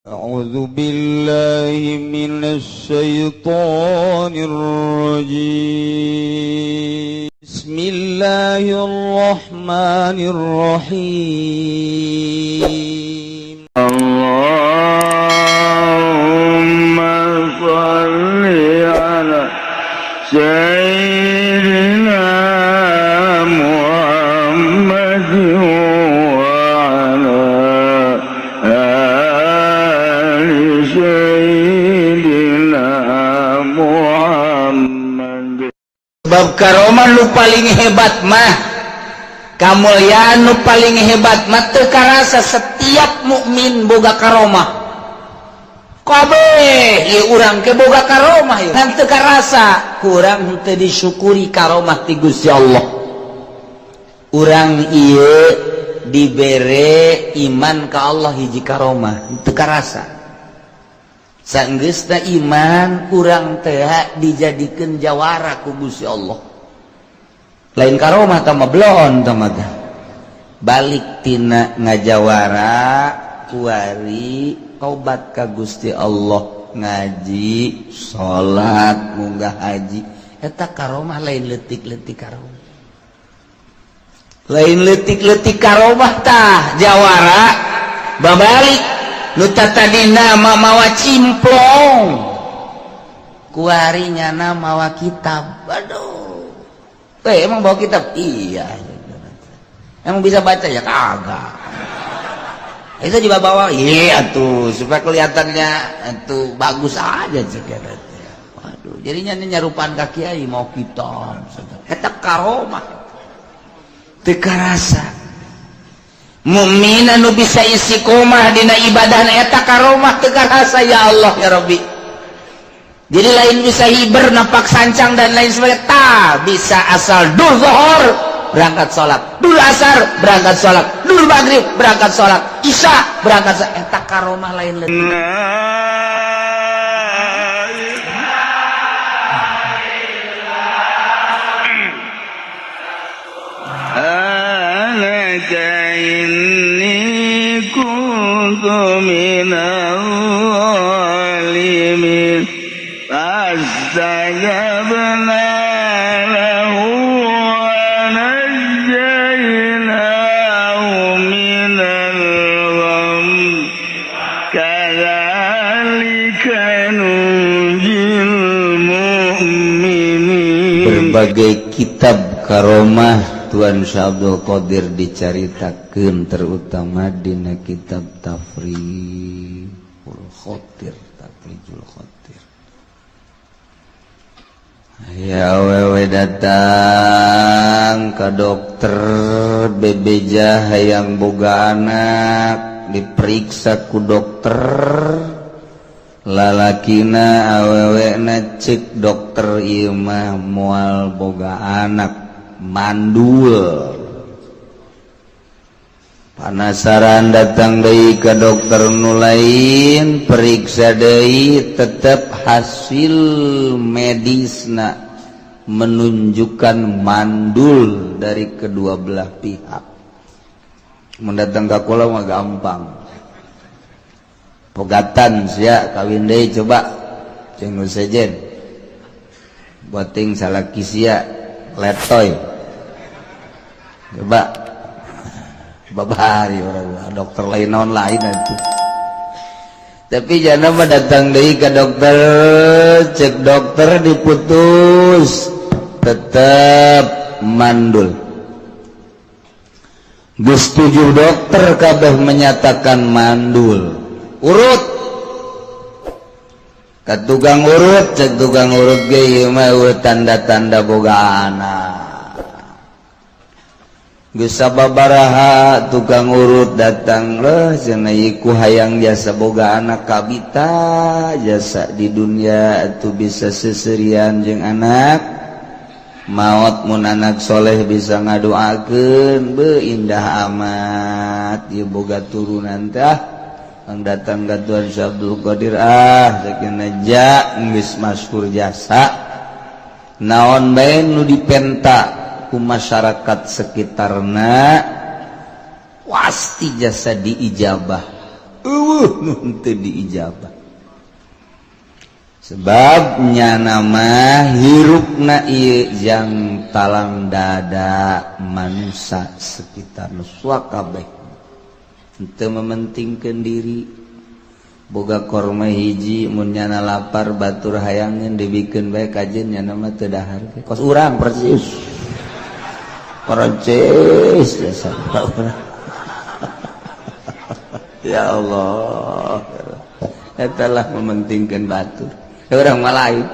أعوذ بالله من الشيطان الرجيم. بسم الله الرحمن الرحيم. اللهم صل على سيدنا محمد وعلى آل سيدنا محمد. Sebab karomah nu paling hebat mah, kamulyaan nu paling hebat mah teu karasa. Setiap mukmin boga karomah kabeh. Ieu urang ke boga karomah ieu, ngan teu karasa, kurang henteu disyukuri karomah ti Gusti Allah. Urang ieu dibere iman ka Allah hiji karomah, teu karasa. Sanggeusna iman urang teh dijadikeun jawara ku Gusti Allah, lain karomah tah mah, bloon tah mah teh. Balik tina ngajawara kuari tobat ka Gusti Allah, ngaji, salat, munggah haji, eta karomah. Lain leutik-leutik karomah, lain leutik-leutik karomah tah. Jawara babalik nu tadina mah mawa cimplong, kuari nyana mawa kitab. Aduh, eh, emang bawa kitab? Iya. Emang bisa baca? Ya kagak. Itu juga bawa, iya tuh, supaya kelihatannya itu bagus aja juga. Waduh, jadinya ini nyarupaan ka kiai mau kitab. Eta karomah teu karasa. Mukmin anu bisa istiqomah dina ibadah, eta karomah teu karasa. Ya Allah, ya Rabbi. Jadi lain bisa hiber, napak sancang, dan lain sebagainya. Tak bisa asal dul zuhur berangkat sholat, dul asar berangkat sholat, dul maghrib berangkat sholat, isya berangkat sholat, eta karomah lain leutik. لا سبحانك إني كنت من الظالمين. فاستجبنا له ونجيناه من الغم، كذلك ننجي المؤمنين. Berbagai kitab karomah Tuan Syekh Abdul Qadir dicaritakeun, terutama dina kitab Tafrijul Khotir. Tafrijul Khotir ya, awewe datang ke dokter, bebeja hayang boga anak. Diperiksa ku dokter, lalakina awewena, cek dokter, ieu mah moal boga anak, mandul. Penasaran, datang deui ke dokter nu lain, periksa deui, tetap hasil medisna menunjukkan mandul dari kedua belah pihak. Mendatang ke kula mah gampang, pegatan sia, kawin deui, coba jeung nu sejen boting salaki sia letoy, coba babari. Orang dokter lain naon lain itu, tapi jangan mah datang deui ke dokter, cek dokter diputus, tetap mandul. Geus tujuh dokter kabeh menyatakan mandul. Urut ke tukang urut, cek tukang urut ge, ieu mah euweuh tanda-tanda boga anak. Geus sababaraha tukang urut datang leh, cenah, ieu ku hayang jasa boga anak kabita, jasa di dunia itu bisa seserian jeung anak, maot mun anak soleh bisa ngadoakeun, be indah amat ieu boga turunan tah. Ang datang ka Tuan Syekh Abdul Qadir, ah, sakinah ja geus masyhur jasa naon bae nu dipenta ku masyarakat sekitarna pasti jasa diijabah. Eueuh nu henteu diijabah. Sebabnya nama hirupna ieu jang talang dada manusia sekitar nu kabeh. Henteu mementingkeun diri. Boga korma hiji mun nyana lapar batur hayangeun dibikeun bae kajeun nyana mah teu dahar. Kos urang persis. Persis jasa urang. Ya Allah. Eta lah mementingkeun batur. Urang mah lain.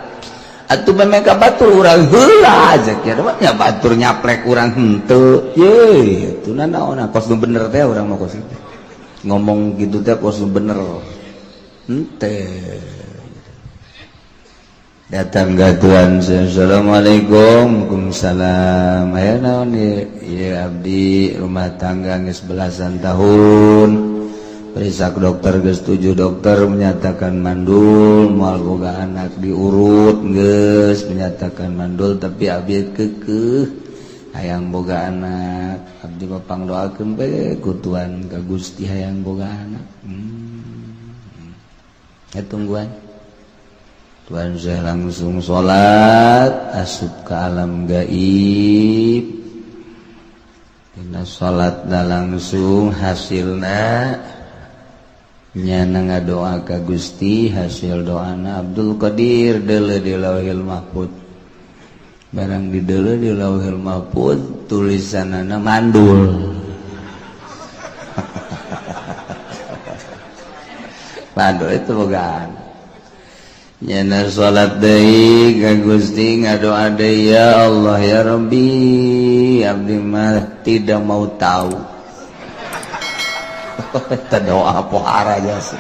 Atuh memang ka batur urang heula aja kira mah nya batur nyaplek urang henteu. Ye, atuh naon kos nu bener teh urang mah kos teh. Ngomong gitu teh kos nu bener. Henteu. Datang ka Tuhan, assalamualaikum. Waalaikumsalam. Aya naon ieu? Ieu abdi rumah tangga geus belasan tahun. Periksa dokter geus 7 dokter menyatakan mandul, moal boga anak diurut geus menyatakan mandul tapi abdi keukeuh hayang boga anak. Abdi mah pangdoakeun bae ku Tuhan ka Gusti hayang boga anak. Ya tungguan. Tuhan saya langsung salat asup ke alam gaib. Dina salatna langsung hasilna nyana ngadoa ka Gusti, hasil doana Abdul Qadir deuleu di Lauhil Mahfud. Barang dideuleu di Lauhil Mahfud tulisanana mandul. Mandul itu bogaan. Nyana salat deui ka Gusti ngadoa deui, ya Allah ya Rabbi, abdi mah tidak mau tahu. Eta doa pohara jasa.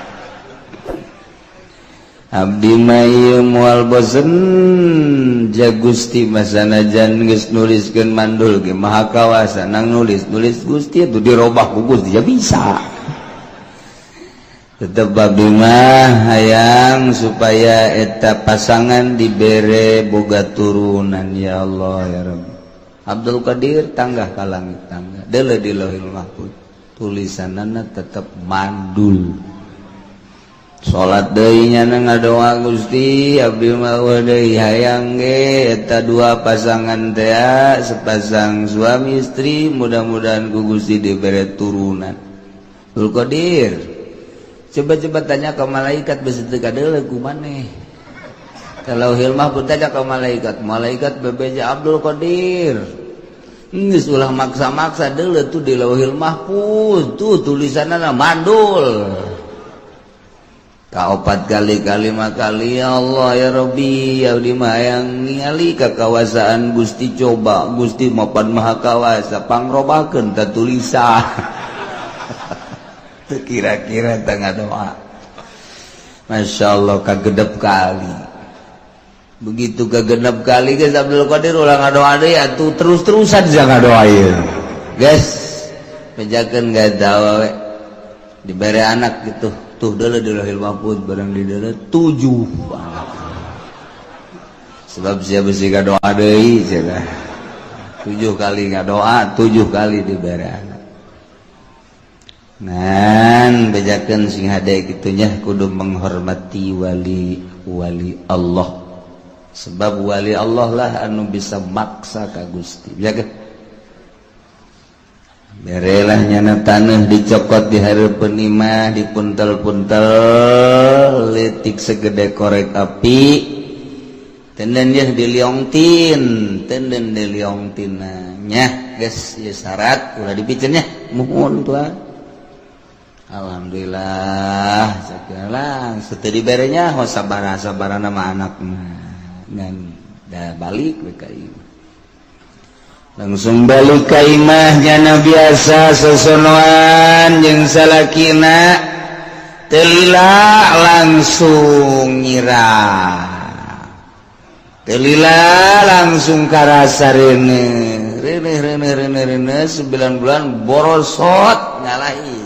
Abdi mah ieu moal bosen ja Gusti masanajan geus nuliskeun mandul ge maha kawasa nang nulis-nulis Gusti itu dirobah ku Gusti ya bisa. Tetep abdi mah hayang supaya eta pasangan dibere boga turunan ya Allah ya Rabbi. Abdul Qadir tanggah ka langit tangga deuleu di Lauhil Mahfuz tulisanana tetep mandul. Salat deui nyana ngadoa Gusti abdi mah deui hayang ge eta dua pasangan teh sepasang suami istri mudah-mudahan ku Gusti dibere turunan. Abdul Qadir coba-coba tanya ke malaikat besi teu kadeuleu ku maneh. Kalau hilmah pun tanya ke malaikat, malaikat bebeja Abdul Qadir. Geus ulah maksa-maksa deuleu tuh di Lauhil Mahfuz tuh tulisanna mandul. Kaopat kali kalima kali ya Allah ya Rabbi abdi mah hayang ningali kakawasaan Gusti coba Gusti mapan maha kawasa pangrobakeun ta tulisan. Kira-kira tengah doa. Masya Allah kagedep kali. Begitu kagenep kali guys Abdul Qadir ulah ngadoa deui atuh terus-terusan jangan ngadoa ieu. Guys, bejakeun gak we. Dibere anak gitu. Tuh deuleu di Lauhil Mahfuz barang di deuleu 7 anak. Sebab sia besi ngadoa deui cenah. 7 kali ngadoa, 7 kali dibere anak. Ngan bejakeun sing hade kitu nya kudu menghormati wali wali Allah. Sebab wali Allah lah anu bisa maksa ka Gusti. Bejakeun. Berelah nyana taneuh dicokot di hareupeun imah dipuntel-puntel leutik segede korek api. Tenden yeuh diliongtin, tenden diliongtina nya geus ieu syarat ulah dipiceun nya muhun Tuhan. Alhamdulillah segala teu diberenya ho sabaraha-sabarana mah anak mah ngan da balik we ka imah. Langsung balik ka imah nyana biasa sosonoan jeung salakina teu lila langsung nyirah. Teu lila langsung karasa reuneuh reuneuh reuneuh reuneuh reuneuh 9 bulan borosot ngalahi.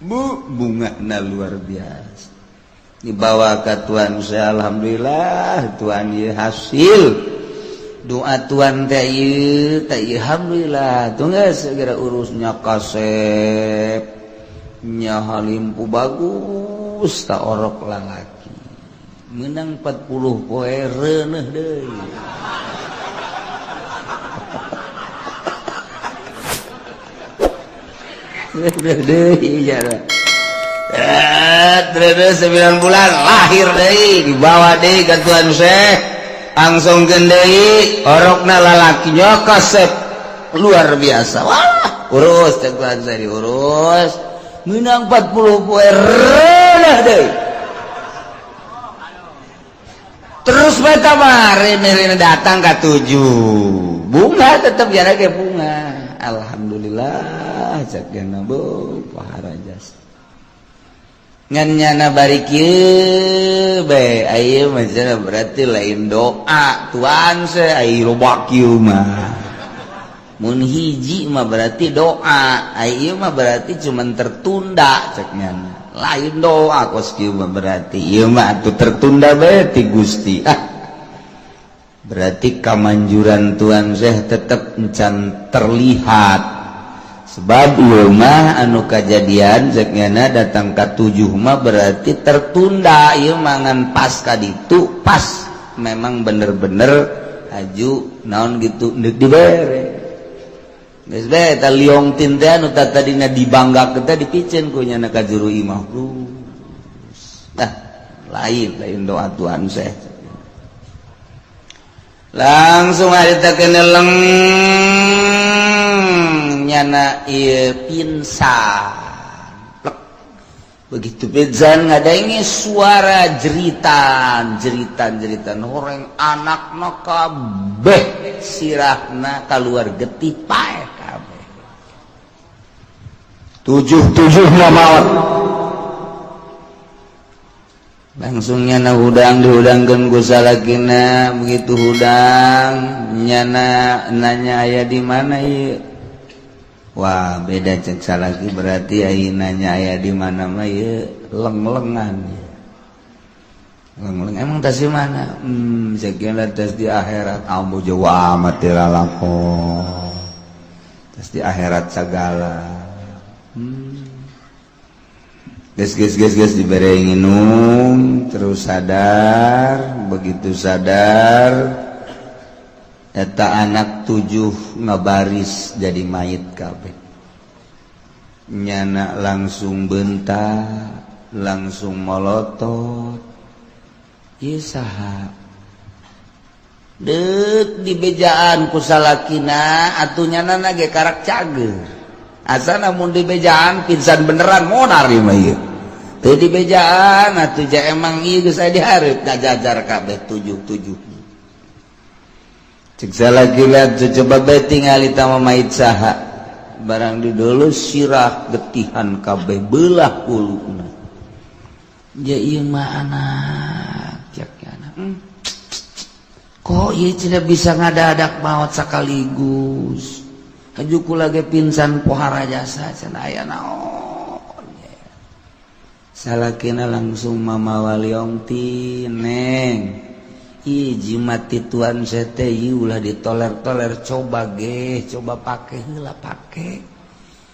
Bu bungana luar biasa. Dibawa ke Tuhan saya alhamdulillah Tuhan ieu hasil doa Tuhan teh ieu teh alhamdulillah tuh geus segera urusnya kasep Nya halimpu bagus tak orok lalaki. Menang 40 poe reuneuh deui. Reuneuh deui jara. Terus 9 bulan lahir deui dibawa deui ka Tuan Syekh langsung deui orokna lalakinya kasep luar biasa. Wah, urus teh Tuan Syekh diurus menang 40 poe reuneuh deui. Terus beta mah datang ka 7 bunga tetep jara ge bunga. Alhamdulillah cek geuna beuh paharajas. Ngan nyana bari kieu bae aya mah cenah berarti lain doa Tuan se ai loba kieu mah. Mun hiji mah berarti doa, ai ieu mah berarti cuman tertunda cek nyana. Lain doa kos kieu mah berarti ieu mah atuh tertunda bae ti Gusti. Ah. Berarti kamanjuran Tuan Syekh tetep encan terlihat. Sebab ieu mah anu kajadian cek nyana datang ka 7 mah berarti tertunda ieu mah ngan pas ka ditu pas memang bener-bener haju naon gitu deuk dibere. Geus bae eta liong tin teh anu tadina dibanggakeun teh dipiceun ku nyana ka juru imah. Tah lain lain doa Tuhan Syekh. Langsung harita keneleng nyana ieu pingsan. Plek. Begitu pingsan ngadaengi suara jeritan, jeritan, jeritan horeng anakna kabeh sirahna kaluar getih paeh kabeh. 7-7 maot. Langsung nyana hudang dihudangkeun ku salakina, begitu hudang nyana nanya aya di mana ieu. Wah, beda cek salaki berarti aya nanya aya di mana mah ieu leng-lengan. Leng-leng emang tas di mana? Sekian tas di akhirat. Ambo jauh amat teh lalakon. Tas di akhirat sagala. Ges ges ges ges dibere nginum terus sadar, begitu sadar eta anak 7 ngabaris jadi mayit kabeh. Nyana langsung bentak, langsung molotot. Ieu saha? Deuk dibejaan ku salakina atuh nyana ge karak cager. Asana mun dibejaan pingsan beneran modar ieu mah ieu. Teu dibejaan atuh ja emang ieu geus aya dihareup ngajajar kabeh 7-7. Cek salaki lihat coba bae tingali tama mayit saha. Barang didulu sirah getihan kabeh belah huluna. Ja ieu mah anak cek anak. Kok ieu tidak bisa ngadadak maot sekaligus. Haju kula ge pingsan pohara jasa cenah aya naon. Salakina langsung mamawa liong ti neng. Ih jimat ti Tuan sete ieu ulah ditoler-toler coba ge, coba pake heula pake.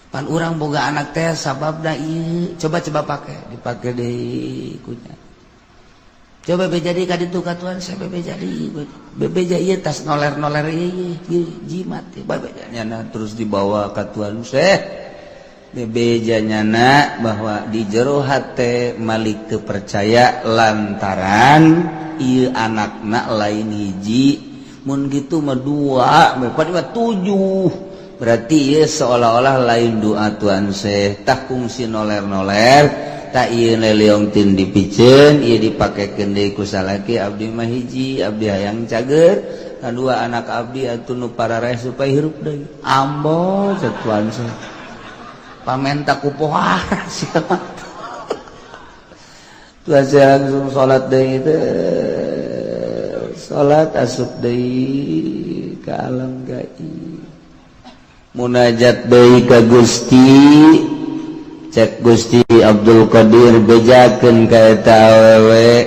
Pan urang boga anak teh sababna ieu, coba-coba pake, dipake deui kunya. Coba be jadi ka ditu ka Tuan saya be jadi bebeja ieu tas noler-noler ieu jimat teh bebeja nyana terus dibawa ka Tuan Syekh. Bebeja nyana bahwa di jero hate Malik teu percaya lantaran ieu anakna lain hiji mun kitu mah 2 mah 7 berarti ieu seolah-olah lain doa Tuan Syekh tah kungsi noler-noler tak ieu leong tin dipiceun ieu dipakekeun deui ku salaki abdi mah hiji abdi hayang cager kadua anak abdi atuh nu parareh supaya hirup deui ambo cek Tuan Syekh pamenta ku pohara sia mah. Tuan Syekh langsung salat deui teh salat asup deui ka alam gaib munajat deui ka Gusti. Cek Gusti Abdul Qadir bejakeun ka eta awewe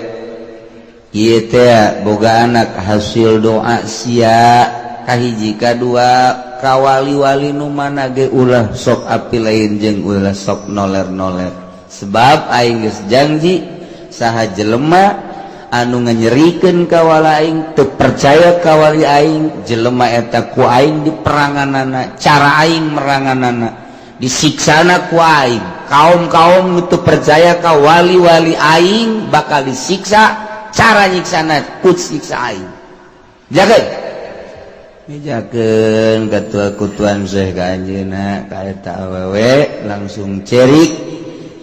ieu teh boga anak hasil doa sia kahiji kadua Kawali-wali nu mana ge ulah sok api lain jeung ulah sok noler-noler. Sebab aing geus janji saha jelema anu nganyerikeun ka wali aing, teu percaya ka wali aing, jelema eta ku aing diperanganana, cara aing meranganana, disiksana ku aing. Kaum-kaum nu teu percaya ka wali-wali aing bakal disiksa, cara nyiksana ku siksa aing. Jaga mijakeun ketua kutuan Syekh ka anjeunna ka eta awewe langsung cerik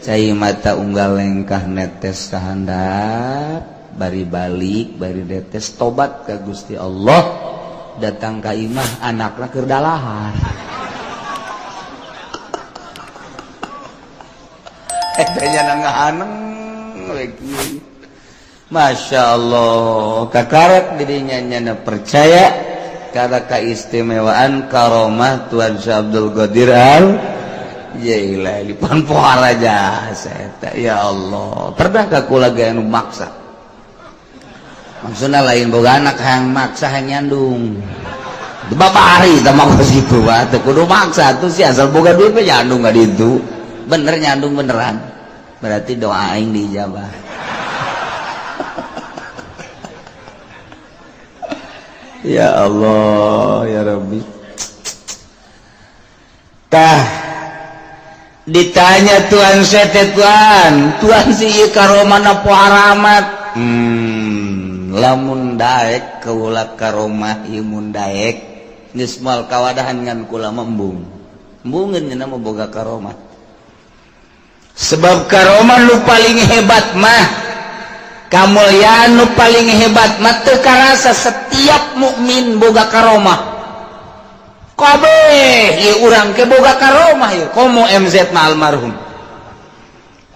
cai mata unggal lengkah netes ka handap bari balik bari netes tobat ka Gusti Allah datang ka imah anakna keur dalahar. Eta nya ngahaneng we kieu. Masya Allah kakarak dirinya nyana percaya karena keistimewaan karomah Tuan Syekh Abdul Qadir Al Jailani pan pohara jasa eta ya Allah. Pernah ka kula ge anu maksa, maksudna lain boga anak hayang maksa hayang nyandung babari tah mah kos kitu mah teu kudu maksa tuh si asal boga duit mah nyandung ka ditu bener nyandung beneran berarti doa aing diijabah. Ya Allah ya Rabbi. Tah ditanya Tuhan sete Tuhan, Tuhan si ieu karomahna pohara amat. Lamun daek kaula karomah ieu mun daek geus moal kawadahan ngan kula embung. Embungeun nya mah boga karomah. Sebab karomah nu paling hebat mah, kamulyaan nu paling hebat mah teu karasa setiap mukmin boga karomah. Kabeh ieu urang ke boga karomah ieu komo MZ mah almarhum.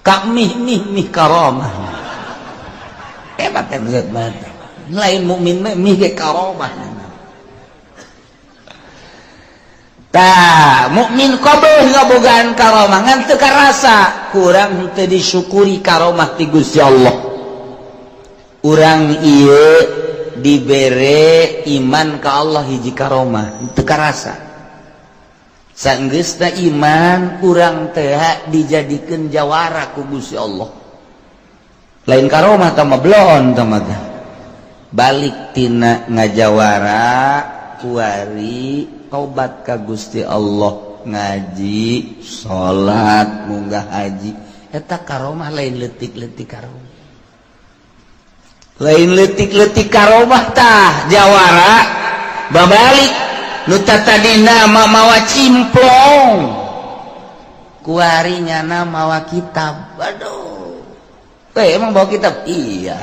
Ka mih mih mih karomah. Hebat MZ mah. Lain mukmin mah mih ge karomah. Tah, mukmin kabeh ngabogaan karomah ngan teu karasa kurang teu disyukuri karomah ti Gusti Allah. Urang ieu dibere iman ka Allah hiji karomah teu karasa. Sanggeusna iman urang teh dijadikeun jawara ku Gusti Allah. Lain karomah tah mah blon tah mah. Balik tina ngajawara kuari tobat ka Gusti Allah, ngaji, salat, munggah haji. Eta karomah lain leutik-leutik karomah. Lain leutik-leutik karomah tah jawara babalik nu tatadina mah mawa cimplong kuari nyana mawa kitab. Aduh, emang bawa kitab? Iya.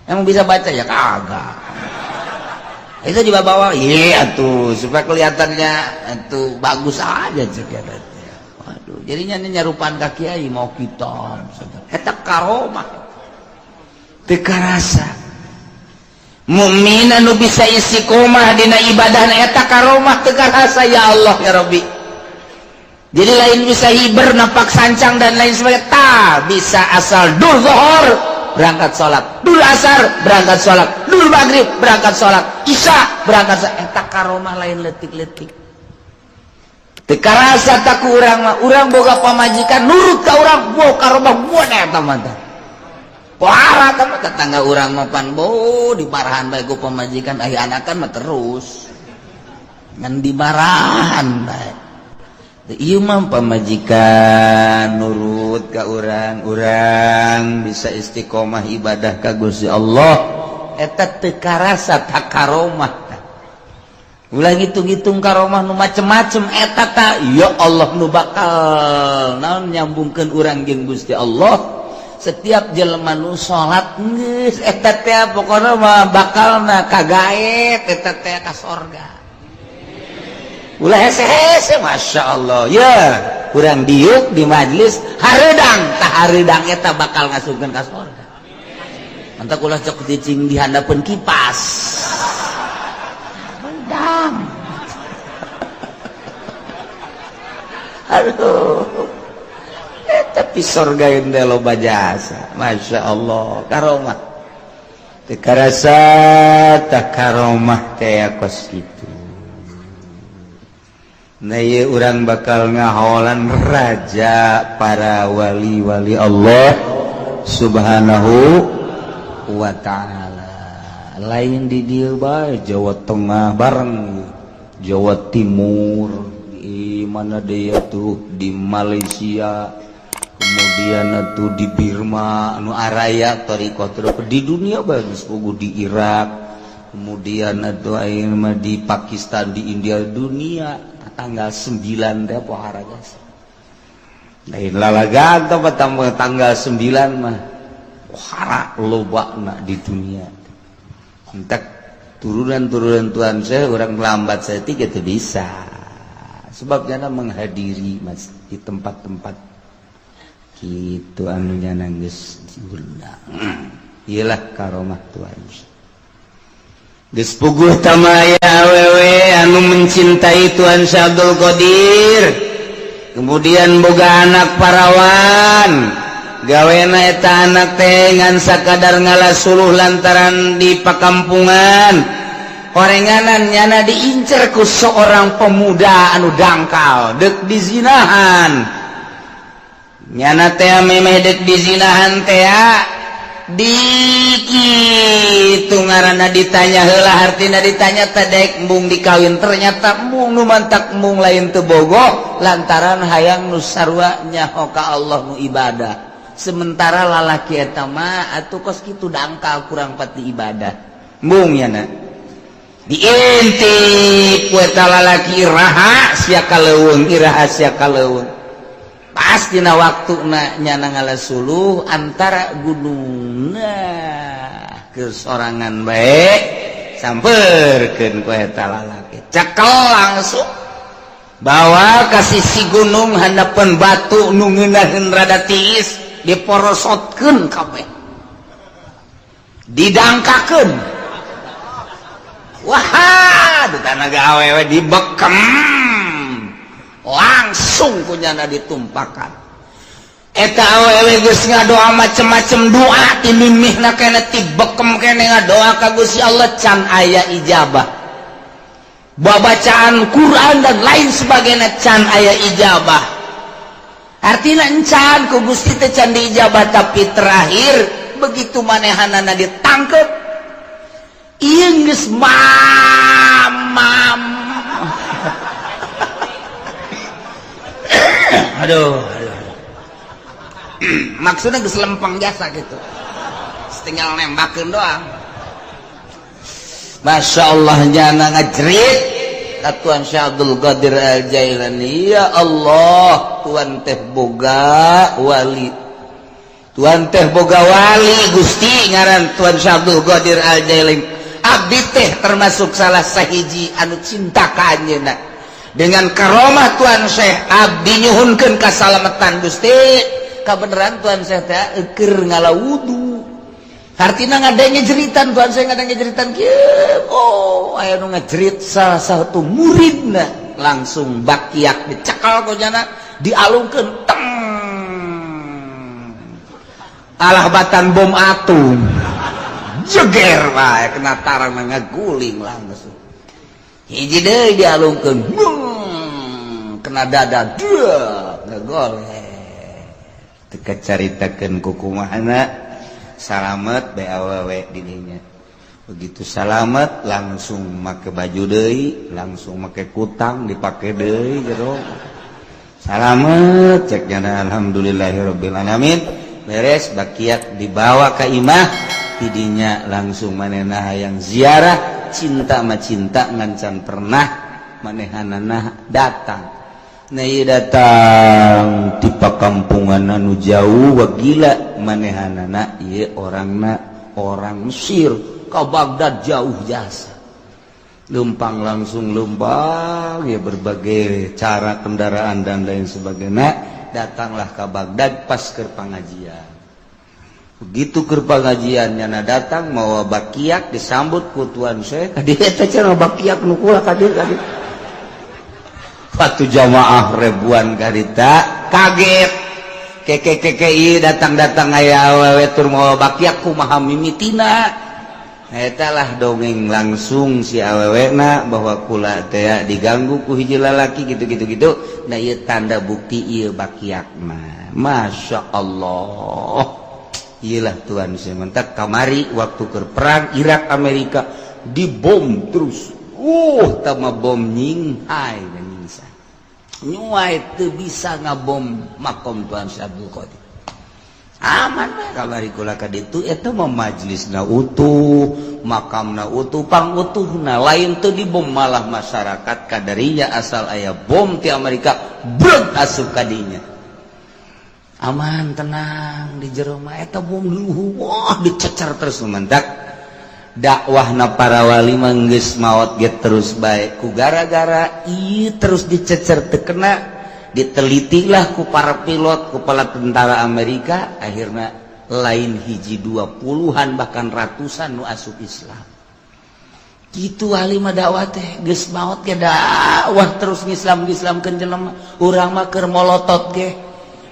Emang bisa baca ya? Kagak. Itu juga bawa? Iya tuh supaya kelihatannya itu bagus aja juga. Waduh, jadinya nyarupaan ka kiai mau kitab. Eta karomah teu karasa. Mukmin anu bisa istiqomah dina ibadahna eta karomah teu karasa ya Allah ya Rabbi. Jadi lain bisa hiber napak sancang dan lain sebagainya, ta bisa asal dur zuhur berangkat salat, dur asar berangkat salat, dur maghrib berangkat salat, isya berangkat salat. Eta karomah lain leutik-leutik. Teu karasa tak ku urang mah, urang boga pamajikan nurut ka urang, bo karomah buat eta mah tah. Pohara tah mah tetangga urang mah pan bo dimarahan bae ku pamajikan, aya anakan mah terus ngan dimarahan bae. Ieu mah pamajikan nurut ka urang, urang bisa istiqomah ibadah ka Gusti Allah, eta teu karasa tak karomah. Ulah ngitung-ngitung karomah nu macem-macem eta ta ya Allah nu bakal naon nyambungkeun urang jeung Gusti Allah. Setiap jelema nu salat geus eta teh pokona mah bakalna kagaet eta teh ka sorga. Ulah hese-hese Masya Allah ya urang diuk di majelis hareudang tah hareudang eta bakal ngasupkeun ka sorga. Mantap ulah cok cicing di handapeun kipas. Hareudang. Aduh. Tapi sorga yang loba jasa Masya Allah karomah teu karasa tah karomah teh kos kitu. Nah, ieu urang bakal ngaholan raja para wali-wali Allah Subhanahu wa ta'ala. Lain di dieu bae, Jawa Tengah bareng Jawa Timur, di mana dia tuh, di Malaysia, kemudian tuh di Birma anu araya thariqah, di dunia bagus puguh, di Irak, kemudian atau mah di Pakistan, di India, dunia tanggal 9 teh pohara guys. Lain lalagan tempat tanggal 9 mah pohara lobana di dunia. Entek turunan-turunan Tuan saya orang lambat saya tiga itu bisa, sebabnya menghadiri mas di tempat-tempat gitu anunya nangis diundang. Iyalah karomah Tuan. Geus puguh tamaya awewe anu mencintai Tuan Syekh Abdul Qadir, kemudian boga anak parawan, gawena eta anak teh ngan sakadar ngala suluh lantaran di pakampungan horenganan nyana diincer ku seorang pemuda anu dangkal dek dizinahan. Nyana teh memeh dek dizinahan teh dikit ngaranna ditanya heula, hartina ditanya teh dek embung dikawin, ternyata embung nu mantak embung lain teu bogoh lantaran hayang nu sarua nyaho ka Allah, nu ibadah. Sementara lalaki eta mah atuh kos kitu dangkal, kurang pati ibadah. Embung nyana diintip ku eta lalaki, iraha sia ka leuweung, iraha sia ka leuweung. Pas dina waktuna nyana ngala suluh antara gunung, nah kesorangan bae samperkeun ku eta lalaki, cekel langsung bawa ka sisi gunung, handapeun batu nu ngeunaheun rada tiis, diporosotkeun kabeh, didangkakeun. Wah, tanaga awewe dibekem langsung kunyana ditumpakan. Eta awewe geus ngadoa macem-macem doa, ti mimihna kene, ti bekem kene ngadoa ka Gusti Allah, can aya ijabah. Babacaan Quran dan lain sebagainya can aya ijabah, artinya encan ku Gusti teh can diijabah. Tapi terakhir begitu manehanana ditangkep, ieu geus mam mam, aduh, aduh, aduh. Maksudnya geus lempeng jasa gitu, tinggal nembakeun doang. Masya Allah, nyana ngajerit ka Tuan Syekh Abdul Qadir Al Jailani, "Ya Allah, Tuan teh boga wali, Tuan teh boga wali Gusti ngaran Tuan Syekh Abdul Qadir Al Jailani. Abdi teh termasuk salah sahiji anu cinta ka anjeunna. Dengan karomah Tuan Syekh, abdi nyuhunkeun kasalamatan Gusti." Kabeneran Tuan Syekh teh keur ngala wudu, hartina ngadenge jeritan Tuan Syekh, ngadenge jeritan kieu. Oh, aya nu ngajerit, salah satu muridna langsung bakiak dicekal ku nyana, dialungkeun teng, alah batan bom atom, jeger wae kena tarang, ngaguling langsung. Hiji deui dialungkeun, kena dada dua, ngagoleh. Teu kacaritakeun kukumahana salamet bae awewe didinya. Begitu salamet langsung make baju deui, langsung make kutang dipake deui jero. Salamet, cek nyana, "Alhamdulillahirabbil alamin." Beres bakiak dibawa ka imah tidinya, langsung manehna hayang ziarah, cinta mah cinta ngan pernah manehanana datang. Nah, ieu datang ti pakampungan anu jauh, wagila manehanana ieu orangna orang Mesir ke Baghdad jauh jasa. Lempang langsung lempang ya, berbagai cara kendaraan dan lain sebagainya, datanglah ke Baghdad pas ke pengajian. Begitu ke pengajian nyana datang mawa bakiak, disambut ku Tuan Syekh. "Ka dieu eta cenah bakiak nu kula, ka dieu, ka dieu." Patu jamaah ribuan karita kaget, keke keke ieu datang-datang aya awewe tur mawa bakiak, kumaha mimitina? Eta lah dongeng langsung si awewena bahwa kula teh diganggu ku hiji lalaki gitu-gitu gitu. Nah ieu tanda bukti ieu bakiak mah. Masya Allah. Iyalah Tuhan sementak kamari waktu keur perang Irak Amerika dibom terus. Tama bom nyinghai dan nyingsa. Nyuai teu bisa ngabom makom Tuhan Syekh Abdul Qadir. Aman mah kamari kula ka ditu eta mah majlisna utuh, makamna utuh, pangutuhna lain teu dibom malah masyarakat kadarinya asal aya bom ti Amerika breg asup ka dinya. Aman tenang di jero mah eta bom luhur wah dicecer terus mentak dakwahna para wali mah geus maot ge terus bae ku gara-gara ieu terus dicecer teu kena ditelitilah ku para pilot kepala tentara Amerika akhirnya lain hiji dua puluhan bahkan ratusan nu asup Islam gitu wali mah dakwah teh geus maot ge dakwah terus ngislam ngislamkeun jelema urang mah keur molotot ge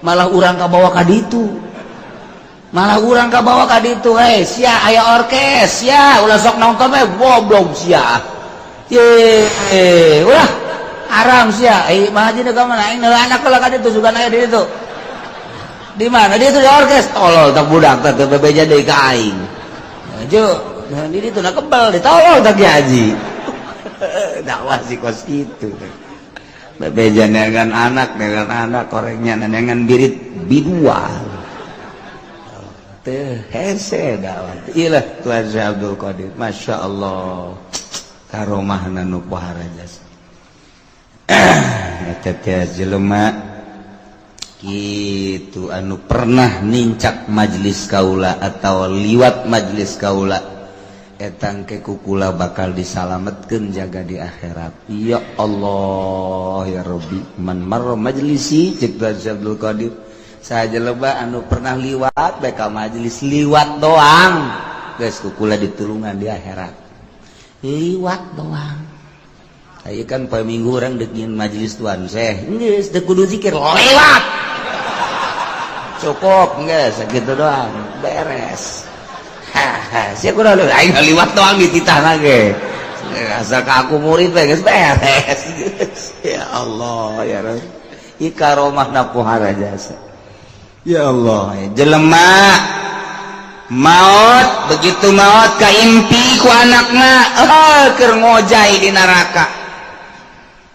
malah urang kabawa ka ditu malah urang kabawa ka ditu hei sia aya orkes sia ulah sok nonton we goblok sia ye ulah haram sia eh mah haji ka mana aing anak lah ka ditu sugan aya di ditu di mana di itu di orkes tolol tak budak teh teu bebeja deui ka aing jo di ditu na kebel ditolol tak haji dakwah sih kos kitu bebeja neangan anak korengnya neangan birit bidua teu hese dakwah ieu lah Tuhan Syekh Abdul Qadir Masya Allah karomahna nu pohara jasa eta teh jelema kitu anu pernah nincak majelis kaula atau liwat majelis kaula etang ke kukula bakal disalametkeun jaga di akhirat. Ya Allah ya Rabbi man marra majlisi cek Tuhan Syekh Abdul Qadir saha jelema anu pernah liwat bae ka majelis liwat doang geus kukula ditulungan di akhirat liwat doang. Ayo kan poe minggu orang dek nyieun majelis Tuhan Syekh geus teu kudu zikir lewat cukup geus sakitu doang beres. Haha sia kudu aing liwat doang dititahna ge asal ka aku murid we geus beres. Ya Allah ya Rabb ieu karomahna pohara jasa. Ya Allah jelema maot begitu maot kaimpi ku anakna keur ngojay di neraka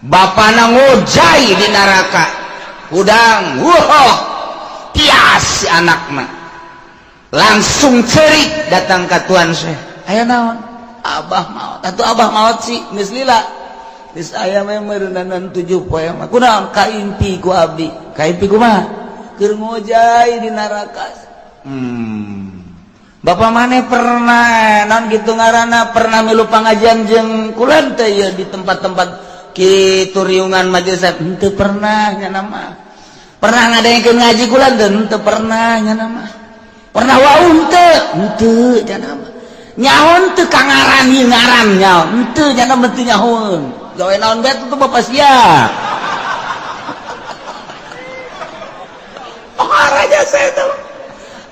bapana ngojay di neraka hudang wah tias si anakna langsung cerik datang ke Tuhan Syekh aya naon abah maot atuh abah maot sih geus lila geus aya mah meureunan 7 poe mah kunaon kaimpi ku abdi kaimpi kumaha keur ngojay di neraka. Bapak maneh pernah non gitu ngaranna pernah milu pangajian jeung kula teh ieu di tempat-tempat kitu riungan majelis henteu pernah nya mah pernah ngadengkeun ngaji kula teh henteu pernah nya mah pernah wau henteu henteu nya mah nyaho teu ka ngaran ieu ngaran nyaho henteu nya mah teu nyahoeun gawe naon bae tuh bapak sia pengaranya saya tuh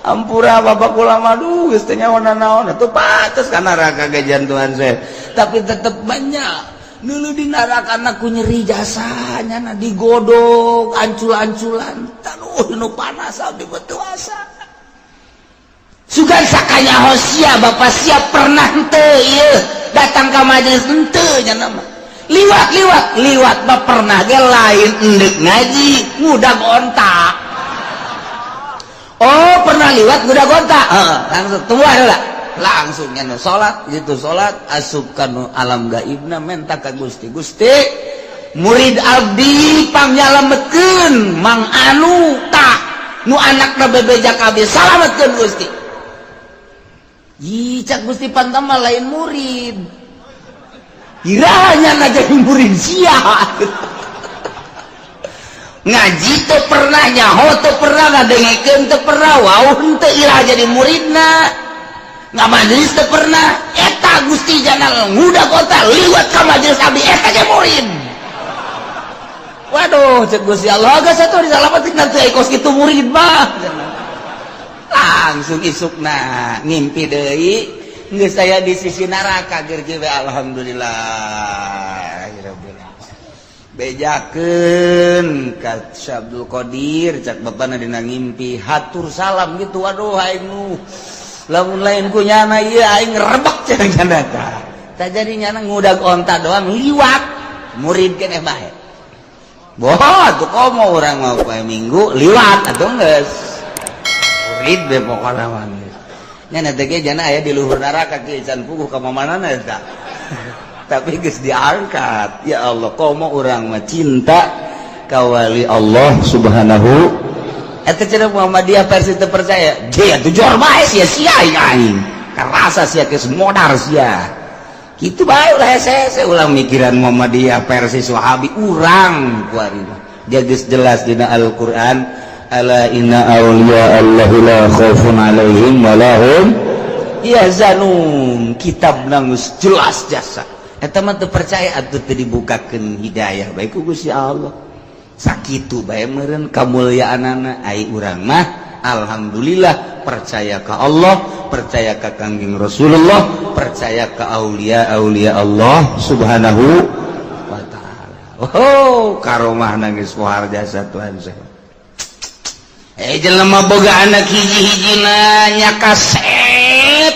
ampura bapak kula mah duh geus teu nyaho naon atuh pantes ka neraka ge jantuhan saya tapi tetep banyak dulu di neraka ku nyeri jasanya na digodok ancul-anculan taduh nu panas abdi betul asa sugan sakanyaho sia bapak sia pernah henteu ieu datang ka majelis henteu nya mah liwat-liwat liwat mah pernah ge lain endek ngaji ngudag onta. Oh pernah liwat ngudag onta langsung tua lah langsung nya salat gitu salat asup kana alam gaibna menta ka Gusti Gusti murid abdi pangnyalametkeun mang anu tah nu anakna bebeja ka abdi salametkeun Gusti. Ih cak Gusti pantama lain murid kiranya na jadi murid sia ngaji teu pernah nyaho teu pernah ngadengekeun teu pernah wau henteu irah jadi muridna nggak majelis teu pernah eta Gusti jana ngudag kota liwat ka majelis abdi eta ge murid. Waduh cek Gusti Allah geus atuh disalamatin nanti ai kos kitu murid mah langsung isukna ngimpi deui Geus aya di sisi neraka ger kieu we alhamdulillah rabbil alamin. Bejakeun ka Syekh Abdul Qadir cak bapana dina ngimpi hatur salam gitu waduh aing nu lamun lain ku nyana ieu aing rebek cenah nyana tah. Tah jadi nyana ngudag onta doang liwat murid keneh bae. Boh atuh komo urang mah poe Minggu liwat atuh geus. Murid be pokona mah geus. Nyana teh ge jana aya di luhur neraka kieu can puguh ka mamanana eta. Tapi geus diangkat. Ya Allah, komo urang mah cinta ka wali Allah Subhanahu. Eta cenah Muhammadiyah versi teu percaya. Dia atuh jor bae sia-sia aing. Karasa sia geus modar sia. Kitu bae ulah hese-hese ulah mikiran Muhammadiyah versi Wahabi urang kuari mah. Dia geus jelas dina Al-Qur'an, ala inna auliya Allahi la khaufun alaihim wa lahum yahzanun. Kitab geus jelas jasa. Eta mah teu percaya atuh teu dibukakeun hidayah bae ku Gusti Allah. Sakitu bae meureun kamulyaanana ai urang mah alhamdulillah percaya ka Allah, percaya ka Kangjeng Rasulullah, percaya ka aulia-aulia Allah Subhanahu wa taala. Oh, karomah nangis pohar jasa Tuhan saya. Jelema boga anak hiji-hijina nya kasep,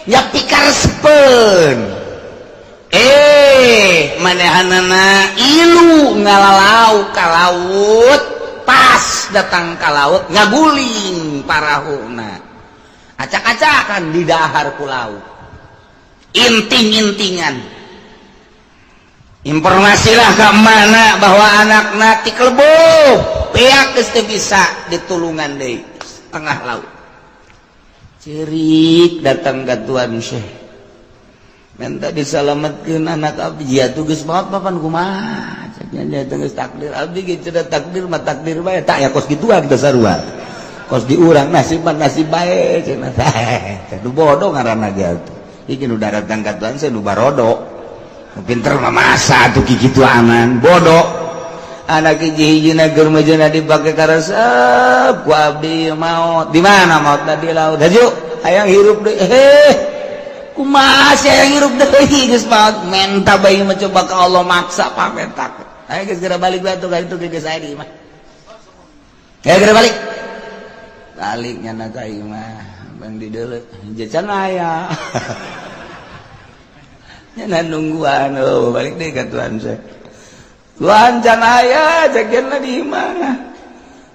nya pikaresepeun. Manehanana ilu ngalalau ka laut, pas datang ka laut ngaguling parahuna. Acak-acakan di dahar ku laut. Inting-intingan. Informasilah ke mana bahwa anakna tikelebuh, beak geus teu bisa ditulungan deui tengah laut. Cerik datang ke Tuan Syekh. Minta disalamatkeun anak abdi. Ya tuh geus maot papan kumaha? Caknya nya teh geus takdir abdi ge cenah takdir mah takdir bae. Tak ya kos gituan teh sarua. Kos di urang nasib mah nasib bae cenah teh. Nu bodoh ngaranna ge atuh. Iki nu daratang ka Tuhan saya nu barodo. Nu pinter mah masa atuh kikituanan bodoh. Anak hiji-hijina keur mejeuna dipake karesep ku abdi maot. Di mana maotna di laut? Haju hayang hirup deui. Heh. Kumaha sia hayang hirup deui geus maot menta bae mencoba ka Allah maksa pametak. Ayo geus geura balik bae atuh ka ditu geus aya di imah. Ayo geura balik. Balik nyana ka imah, bang di deuleu can aya. Nyana nungguan oh balik deui ka Tuhan saya. Tuhan can aya jageuna di imah.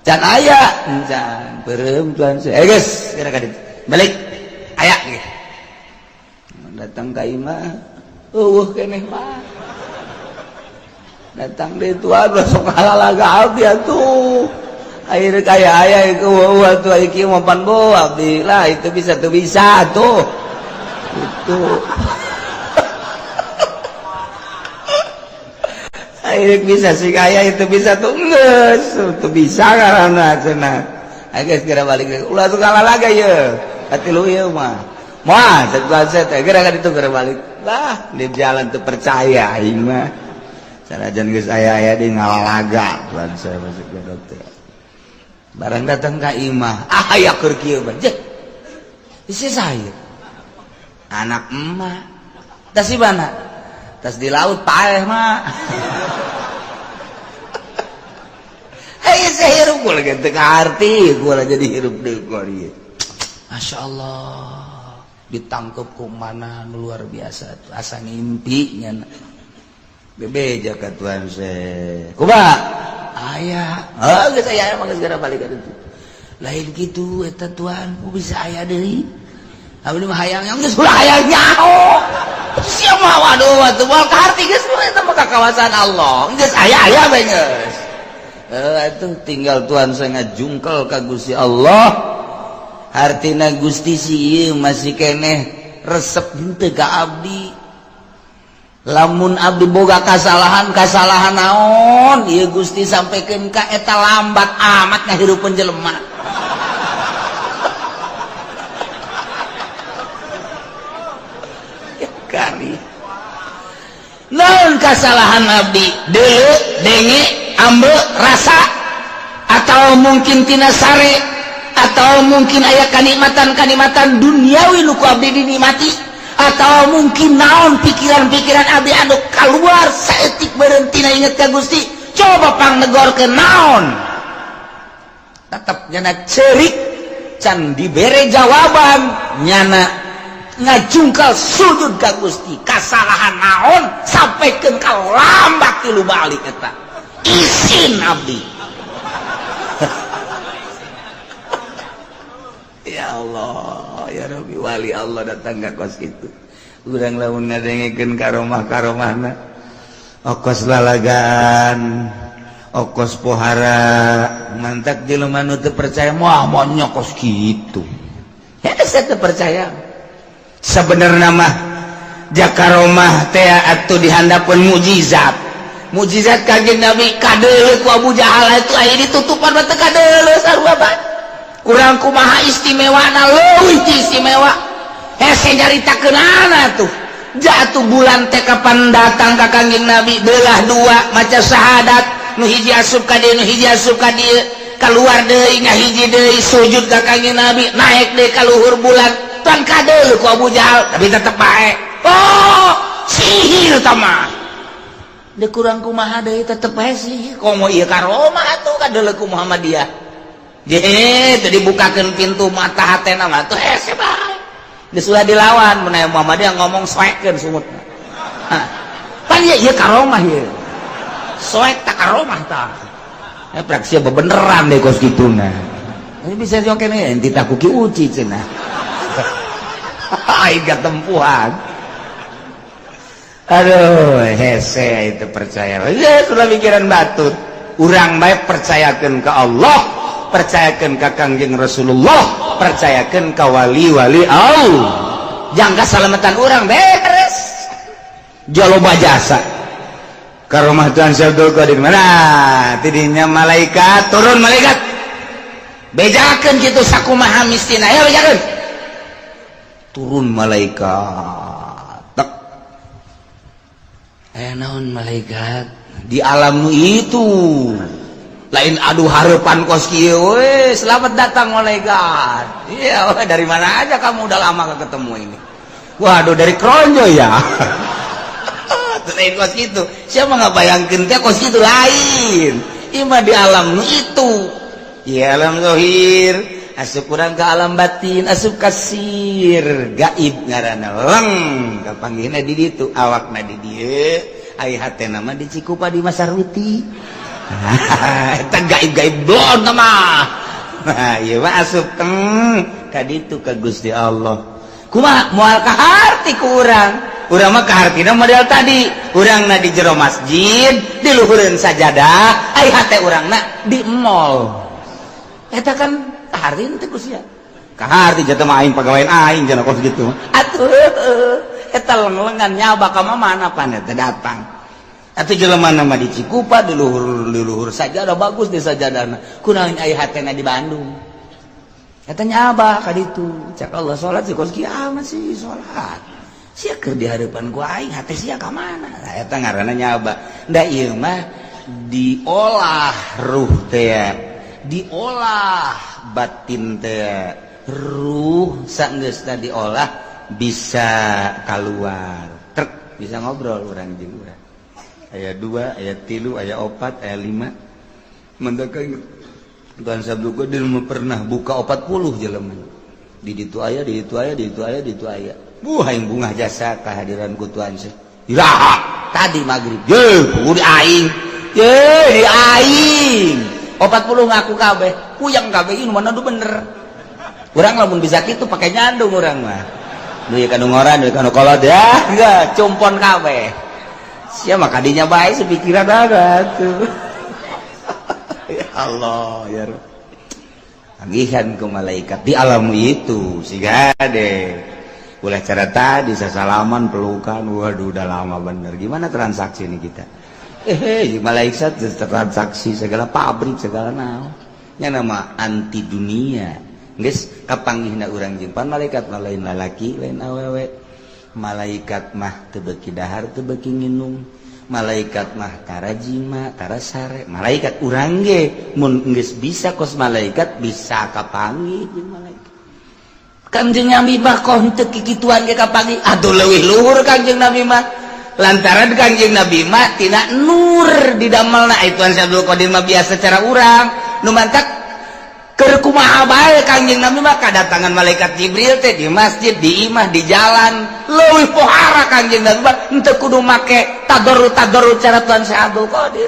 Can aya can beureum Tuhan saya. Ayo geus geura ka ditu. Balik. Aya ge. Datang ka imah eueuh keneh mah. Datang deui Tuhan sok halalaga abdi atuh. Akhirnya kaya aya ieu eueuh atuh aya kieu mah pan bo abdi lah itu bisa teu bisa atuh. Itu. Akhirnya bisa sih kaya itu bisa tuh geus teu bisa karana cenah. Ayo geus geura balik ulah sok halalaga ieu. Katilu ieu mah. Wah, cek saya teh geura ka ditu geura balik. Lah, di jalan teu percaya aing mah. Sanajan geus aya-aya di ngalalaga tuan saya masuk ke dokter. Barang datang ka imah, ah aya keur kieu bae. Jeh. Isi saya. Anak emak. Tas di mana? Tas di laut paeh mah. Hei, saya hirup gua lagi teu kaarti, gua lah jadi hirup deui gua ieu. Masya Allah. Ditangkep ku mana luar biasa tuh asa ngimpi nya bebeja ka Tuhan se kumaha aya heuh geus aya mah geus geura balik ka ditu lain kitu eta Tuhan ku bisa aya deui abdi mah hayang yang geus ulah hayang nyaho sia mah waduh atuh moal kaharti geus eta mah ka kawasan Allah geus aya aya bae geus heuh atuh tinggal Tuhan saya ngajungkel ka Gusti Allah. Hartina Gusti si masih keneh resep henteu ka abdi. Lamun abdi boga kasalahan kasalahan naon ieu Gusti sampaikan ka eta lambat amat ngahirupeun jelema. Ya kari. Naon kasalahan abdi? Deuleu, denge, ambe, rasa atau mungkin tina sare Atau mungkin aya kanikmatan-kanikmatan duniawi nu ku abdi dinikmati, atau mungkin naon pikiran-pikiran abdi anu keluar saeutik berhenti na inget ka Gusti. Coba pang negor ke naon, tetep nyana cerik can dibere jawaban, nyana ngajungkal sujud ka Gusti. Kasalahan naon sampaikan ka lambak tilu balik eta isin abdi. Ya Allah, ya Rabbi, wali Allah datang ke kos itu. Urang lamun ngadengekeun karomah-karomahna okos lalagan, okos pohara, mantak jelema nu teu percaya moal moal kos kitu. Ya saya teu percaya. Sebenarnya mah jakaromah teh atuh dihandapeun mukjizat. Mukjizat Kanjeng Nabi kadeuleu ku Abu Jahal itu aya ditutupan mah teu kadeuleu sarua bae. Kurang kumaha istimewana, leuwih ti istimewa. Hese nyaritakeunana tuh. Jatuh bulan teh kapan datang ka Kanjeng Nabi, belah dua, maca syahadat, nu hiji asup ka dieu, nu hiji asup ka dieu, keluar deui, ngahiji deui, sujud ka Kanjeng Nabi, naik deui ka luhur bulan. Tuan kadeuleu ku Abu Jahal, tapi tetep bae. Oh, sihir tah mah. Deui kurang kumaha deui tetep bae sihir. Komo ieu karomah atuh kadeuleu ku Muhammadiyah. Jadi teu dibukakeun pintu mata hatena mah tuh hese bae. Geus ulah dilawan mun aya Muhammadiyah ngomong soekeun sumutna. Hah. Pan ieu ieu karomah ieu. Soek tak karomah tah. Ya praksi bebeneran deh kos kituna. Ini bisa joken ente tak kuki uci cenah. Aing tempuhan. Aduh, hese itu percaya. Ya sudah pikiran batur. Urang bae percayakeun ke Allah, percayakeun ka Kangjeng Rasulullah, percayakeun ka wali-wali Allah. Jangka salamatan urang beres. Jaloba jasa. Karomah Tuhan Syekh Abdul Qadir mana? Tidinya malaikat turun malaikat. Bejakeun kitu sakumaha mistina ya bejakeun. Turun malaikat. Tek. Aya naon malaikat di alam nu itu. Lain adu harapan kos kieu we, selamat datang malaikat. Iya, dari mana aja kamu, udah lama gak ketemu ini. Waduh, dari Kronjo ya. Lain kos gitu. Siapa nggak bayangkeun teh kos gitu lain. Ima di alam nu itu. Ya alam zohir, asup kurang ke alam batin, asup kasir, gaib ngaranna leng kapanggihna di ditu, awakna di dieu, ai hatena mah di Cikupa di Masarwiti. Eta gaib-gaib blon mah. Nah, ieu mah asup teng ka ditu ka Gusti Allah. Kumaha moal kaharti ku urang? Urang mah kahartina model tadi. Urangna di jero masjid, di luhureun sajadah, ai hate urangna di mall. Eta kan kaharti teh ku sia. Kaharti jatuh mah aing pagawean aing cenah kos gitu. Atuh eta leng-lengan nyaba ka mana pan eta datang. Atuh jelema nama di Cikupa di luhur sajadah bagus di sajadahna. Kunaon aya hatena di Bandung. Eta nyaba ka ditu. Cak Allah salat sih kos kiamat sih salat. Sia keur di harapan ku aing hate sia ka mana? Nah, eta ngaranna nyaba. Da ieu mah diolah ruh teh. Diolah batin teh. Ruh sanggeusna diolah bisa keluar. Trek bisa ngobrol urang jeung urang. Aya 2, aya 3, aya 4, aya 5. Mendakan Tuhan Sabtu Qadir pernah buka 40 jelema. Di ditu aya, di ditu aya, di ditu aya, di ditu aya. Buh aing bungah jasa kehadiran ku Tuhan Syekh. Iraha tadi maghrib. Ye, di aing. Ye, di aing. 40 ngaku kabeh, puyeng kabeh ini mana bener. Urang lamun bisa kitu pakai nyandung urang mah. Duit kanu ngoran, duit kanu kolot ya, enggak, cumpon kabeh. Sia mah kadinya bae sepikiran ada tuh. Ya Allah, ya Rabb. Tagihan ke malaikat di alam itu siga deh. Ulah cara tadi sasalaman pelukan, waduh udah lama bener. Gimana transaksi ini kita? Malaikat transaksi segala pabrik segala naon. Nya nama anti dunia. Geus kapanggihna urang jeung pan malaikat mah lain lalaki lain awewe. Malaikat mah teu beuki dahar teu beuki nginum. Malaikat mah tara jima, tara sare. Malaikat urang ge mun geus bisa kos malaikat bisa kapanggih jeung malaikat. Kangjeng Nabi mah kok henteu kikituan ge kapanggih. Aduh leuwih luhur Kangjeng Nabi mah. Lantaran Kangjeng Nabi mah tina nur didamelna. Itu Abdul Qadir mah biasa cara urang nu mantak keur kumaha bae Kangjeng Nabi mah kadatangan malaikat Jibril teh di masjid, di imah, di jalan. Leuwih pohara Kangjeng Nabi mah, henteu kudu make tadarru-tadarru cara Tuan Syekh Abdul Qadir.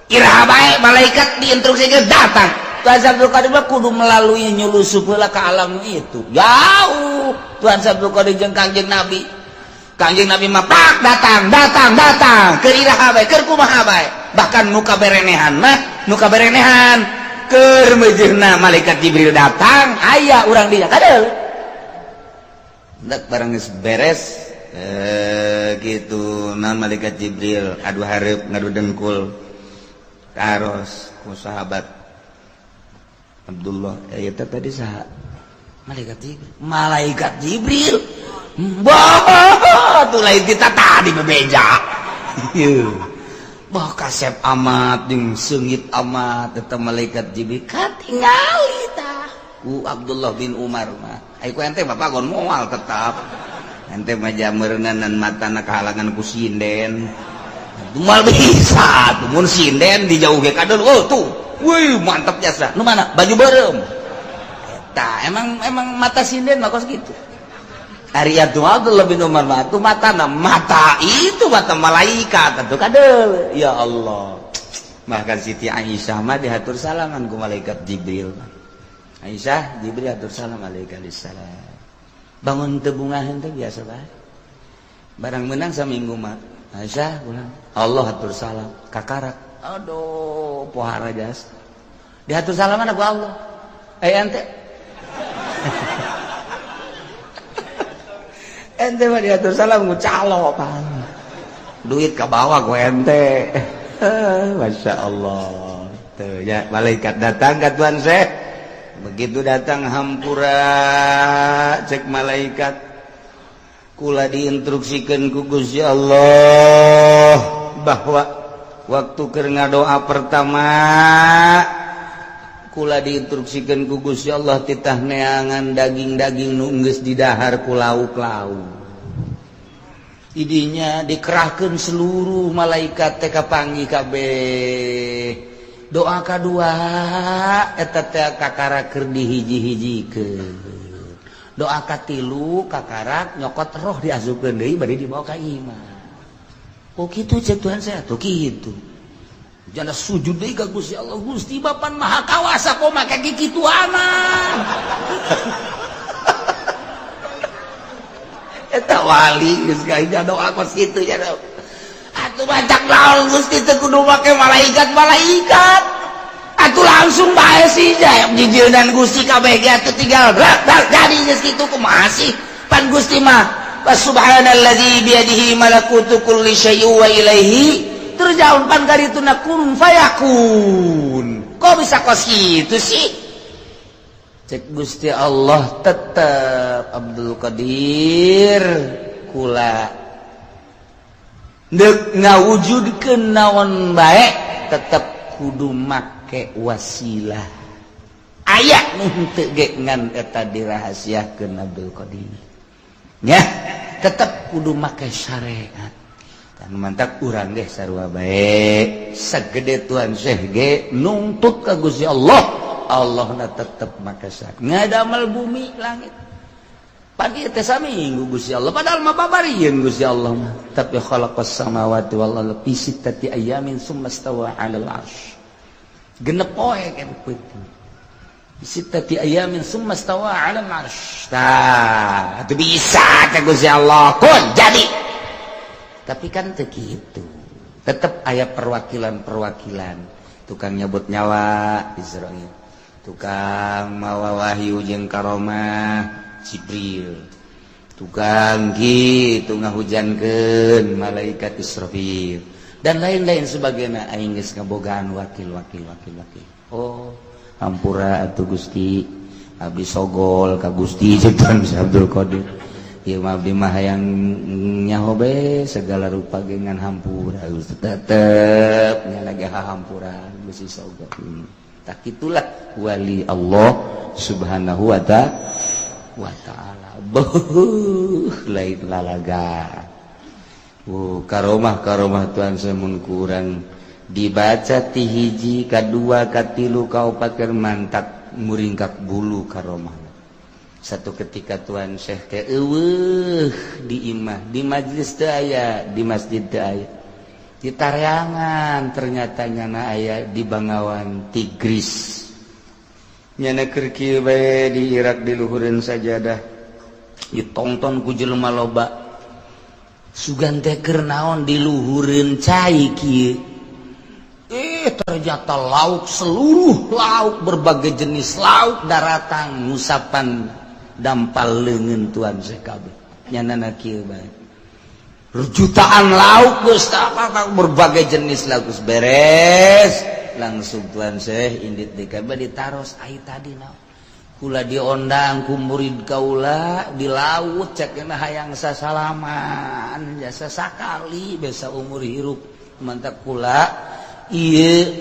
Iraha bae malaikat diinstruksikeun datang. Tuan Syekh Abdul Qadir mah kudu melalui nyulusup heula ka alam itu. Jauh Tuan Syekh Abdul Qadir jeung Kangjeng Nabi. Kangjeng Nabi mah pak datang, datang, datang. Keur iraha bae, keur kumaha bae. Bahkan nu kaberenehan mah, nu kaberenehan keur meujeuhna malaikat Jibril datang, aya urang dinya kadel. Dak barang geus beres gitu nah malaikat Jibril adu hareup ngadu dengkul. Taros ku sahabat Abdullah, eta tadi saha? Malaikat Jibril. Malaikat Jibril. Bah, tuh lain kita tadi bebeja. Bah kasep amat jeung seungit amat eta malaikat Jibril katingali tah ku Abdullah bin Umar mah. Ai ku ente bapak gon moal tetap. Ente mah jameureunnan matana kahalangan ku sinden. Moal bisa tuh mun sinden dijauh ge kadon. Oh tuh. Wih, mantap jasa. Nu mana? Baju beureum. Eta emang emang mata sinden mah kos kitu. Ari atuh Abdullah bin Umar mah tuh matana mata itu mata malaikat atuh kadel. Ya Allah. Bahkan Siti Aisyah mah dihatur salaman ku malaikat Jibril. Aisyah, Jibril hatur salam alaihi salam. Bangun teu bungaheun teh biasa bae. Barang menang saminggu mah Aisyah ulang. Allah hatur salam kakarak. Aduh, pohara jas. Dihatur salaman ku Allah. Eh ente. Ente mah diatur salam ku calo pan. Duit ka bawah ku ente. Masya Allah. Tuh ya malaikat datang ka Tuan Syekh. Begitu datang hampura cek malaikat. Kula diinstruksikeun ku Gusti Allah bahwa waktu keur ngadoa pertama kula diinstruksikeun ku Gusti Allah titah neangan daging-daging nu geus didahar ku lauk-lauk. Idinya dikerahkeun seluruh malaikat teh kapanggih kabeh. Doa kadua eta teh kakara keur dihiji-hijikeun. Doa katilu kakarak nyokot roh diasupkeun deui bari dibawa ka imah. Oh kitu cek Tuhan saya tuh kitu. Jana sujud deui ka Gusti Allah, Gusti Bapan Maha Kawasa kok make kikituanan. Eta wali geus gaina doa kos kitu nya. Atuh bancak naon Gusti teu kudu make malaikat-malaikat. Atuh langsung bae sih jaya jijilnan Gusti kabeh ge atuh tinggal dak jadi geus kitu kumaha sih? Pan Gusti mah subhanalladzi biyadihi malakutu kulli syai'in wa ilaihi turja'un, pan karituna kun fayakun. Kok bisa kos kitu sih? Cek Gusti Allah tetep Abdul Qadir kula deuk ngawujudkeun naon bae tetep kudu make wasilah. Aya nu henteu ge ngan eta dirahasiakeun Abdul Qadir. Nya tetep kudu make syariat. Dan mantak urang ge sarua bae sagede Tuan Syekh ge nungtut ka Gusti Allah. Allah na tetep make syariat. Ngadamel bumi langit. Pagi teh saminggu Gusti Allah padahal mah babarieun Gusti Allah mah. Tapi khalaqas samawati wal arda fi sittati ayamin summa stawa 'alal 'arsy. Genep poe kan peuting. Sittati ayamin summa stawa 'alal 'arsy. Tah, atuh bisa ka Gusti Allah kun jadi. Tapi kan teu kitu. Tetep aya perwakilan-perwakilan. Tukang nyabut nyawa Israil, tukang mawa wahyu jeung karomah Jibril, tukang kitu ngahujankeun malaikat Israfil dan lain-lain sebagainya. Aing geus ngabogaan wakil-wakil wakil-wakil. Oh, hampura atuh Gusti, abdi sogol ka Gusti cek Tuan Abdul Qadir. Ieu mah abdi mah hayang nyaho be segala rupa ge ngan hampura, tetep nya lagi hahampura bisi soga. Tak itulah wali Allah Subhanahu wa ta'ala. Beuh, lain lalaga. Oh, karomah karomah Tuan semun kurang dibaca ti hiji kadua katilu kaopat keur mantak muringkak bulu karomah. Satu ketika Tuan Syekh teh eueuh di imah, di majlis teu aya, di masjid teu aya, di tareangan ternyata nyana aya di Bangawan Tigris. Nyana keur kieu bae di Irak di luhureun sajadah, ditonton ku jelema loba. Sugan teh keur naon di luhureun cai kieu. Ternyata lauk, seluruh lauk, berbagai jenis lauk daratang ngusapan dampal leungeun Tuan Syekh kabeh. Nyanana kieu bae. Jutaan lauk geus, berbagai jenis lauk geus beres. Langsung Tuan Syekh indit deui ka ditaros, ai tadi naon? Kula diondang ku murid kaula di laut, cek hayang sasalaman jasa sakali biasa umur hirup, mantap kula ieu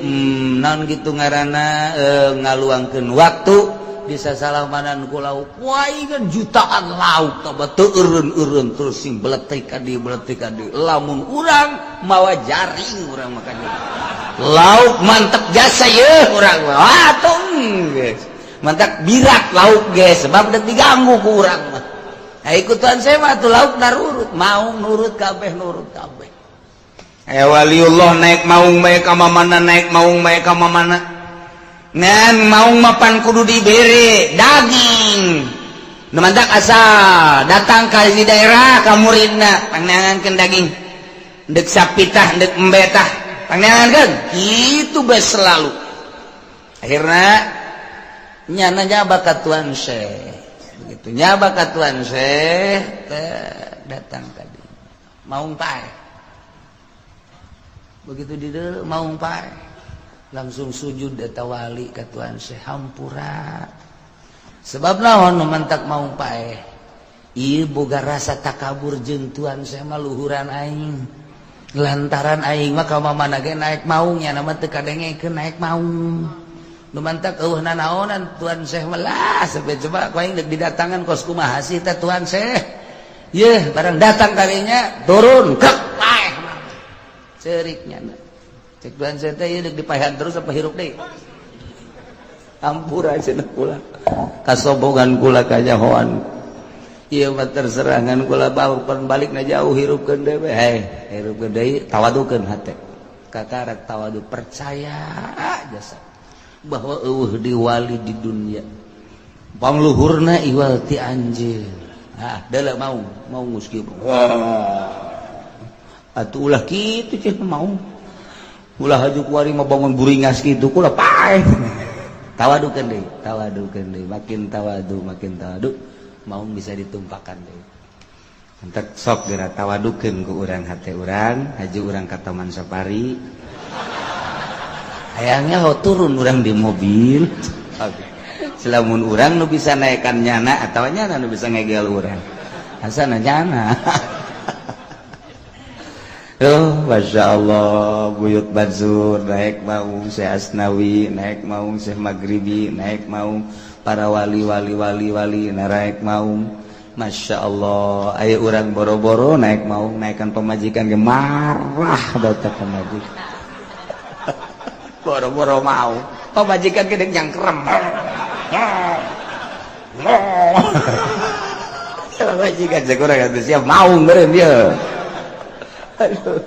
naon gitu ngaranna ngaluangkeun waktu bisa salamanan ku lauk. Wah, kan jutaan lauk tah teu eureun-eureun terus sing beletik ka dieu, beletik ka dieu. Lamun urang mawa jaring, urang makan lauk mantep jasa ye urang mah. Wah, tong geus mantap birak lauk geus sebab udah diganggu ku urang mah. Nah, ikut Tuan saya mah tuh lauk narurut, mau nurut kabeh, nurut kabeh. Aya waliullah naik maung bae ka mana, naik maung bae ka mana. Ngan maung mapan kudu dibere daging. Nu mantak asal datang ka di daerah ka muridna pangneangankeun daging. Ndek sapitah, ndek embetah, pangneangankeun. Kitu bae selalu. Akhirna nyana nyaba ka Tuan Syekh. Begitu nyaba ka Tuan Syekh datang tadi. Maung pae. Begitu di maung pae langsung sujud eta wali ka Tuan Syekh, hampura. Sebab naon nu mantak maung pae? Ieu boga rasa takabur jeung Tuan Syekh mah luhuran aing. Lantaran aing mah ka mana ge naik maung, nya mah teu kadengekeun naik maung. Nu mantak eueuh nanaonan Tuan Syekh mah lah sampai coba ku aing deuk didatangan kos kumaha sih teh Tuan Syekh. Yeuh, barang datang kalinya turun kek paeh. Ceriknya cek Tuan Syekh teh ieu deuk dipaehan terus apa hirup deui? Hampura cenah kula. Kasombongan kula kanyahoan. Ieu mah terserangan kula bau balikna jauh, hirupkeun deui we. Hei, hirupkeun deui, tawadukeun hate. Kakarak tawadu, percaya jasa bahwa eueuh di wali di dunia pangluhurna iwal ti anjeun. Ah, deuleu mau mau geus kieu. Atuh ulah kitu ceh, mau ulah haju kuari mah bangun buringas kitu kula paeh. Tawadukeun deui, tawadukeun deui, makin tawadu, makin tawadu, mau bisa ditumpakan deui. Entek sok geura tawadukeun ku urang hate urang, haju urang ka Taman Safari. Hayangnya ho turun urang di mobil. Selamun urang nu bisa naikkan nyana atau nyana nu bisa ngegel urang. Asana nyana. Oh, Masya Allah, Buyut Bansur naik maung, Syekh Asnawi naik maung, Syekh Maghribi naik maung, para wali wali wali wali naik maung. Masya Allah, ayo urang boro-boro naik maung, naikkan pemajikan ge marah data pemajikan. Boro-boro mau, pemajikan gede nyangkrem. Pemajikan sekurang atuh siap maung meureun dia. Aduh.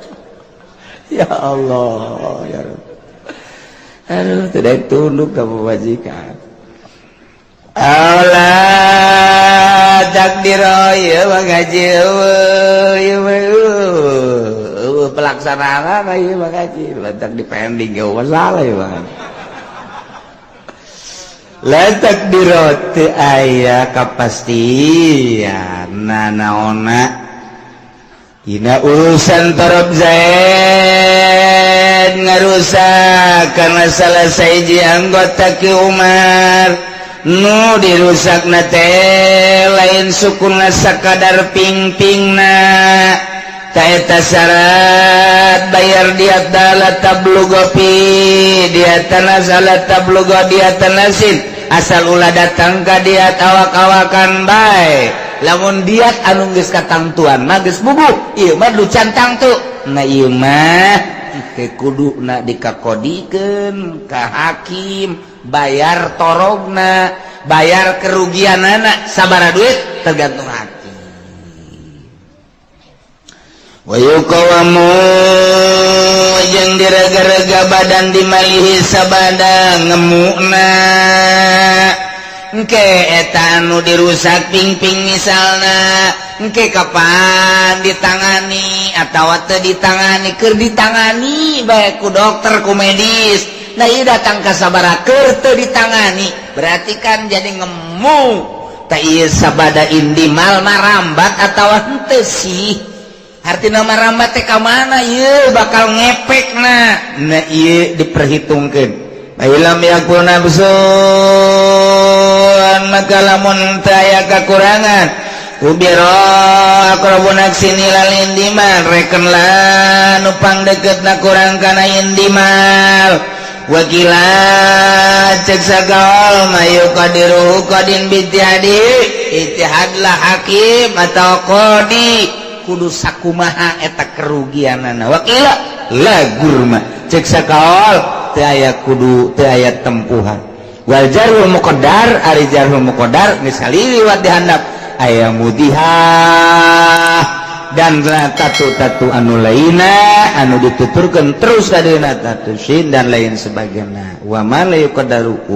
Ya Allah, ya Rabb. Aduh, tidak tunduk ke pemajikan. Allah takdir ya ngaji eueuh eueuh pelaksanaan ieu mah ngaji lantak dipending ge masalah ieu mah. La takdiro teu aya kapastian nanaonna dina urusan Torob Zaid ngarusak karena salah sahiji anggota Ki Umar nu dirusakna teh. Lain sukuna sakadar ping-pingna. Eta syarat bayar diat la tablugha fi diatan la tablugha diatan nasin, asal ulah datang ka diat awak-awakan bae. Lamun diat anu geus katangtuan mah geus bubuh, ieu mah lu can tangtu. Nah, ieu mah ke kuduna dikakodikeun ka hakim, bayar torogna, bayar kerugianana sabaraha duit tergantung hakim. Wayuqawwamu, jeung direga-rega badan dimalihi sabada ngemukna. Engke eta anu dirusak ping-ping misalna, engke kapan ditangani atau teu ditangani, keur ditangani bae ku dokter, ku medis. Nah, ieu datang ka sabaraha keur teu ditangani, berarti kan jadi ngemu. Tah, ieu sabada indimal marambat atau henteu sih? Artina marambat teh ka mana ieu bakal ngepek? Nah, ieu diperhitungkeun. Lam yakun naqsun, maka lamun teu aya kakurangan, ubiro aqrabu naqsin ilal indimal, rekenlah nu pangdeukeutna kurang kana indimal. Wakila, cek sakaul mah, yuqadiru qadin bijtihadi, ijtihadlah hakim atau qadi kudu sakumaha eta kerugianana. Wakila la gurma, cek sakaul teu aya kudu, teu aya tempuhan. Wal jarhul muqaddar, ari jarhul muqaddar geus kaliwat di handap, aya mudihah dan tatu-tatu anu lainna anu dituturkeun terus kadieuna tatu sin dan lain sebagainya. Wa ma la yuqaddaru.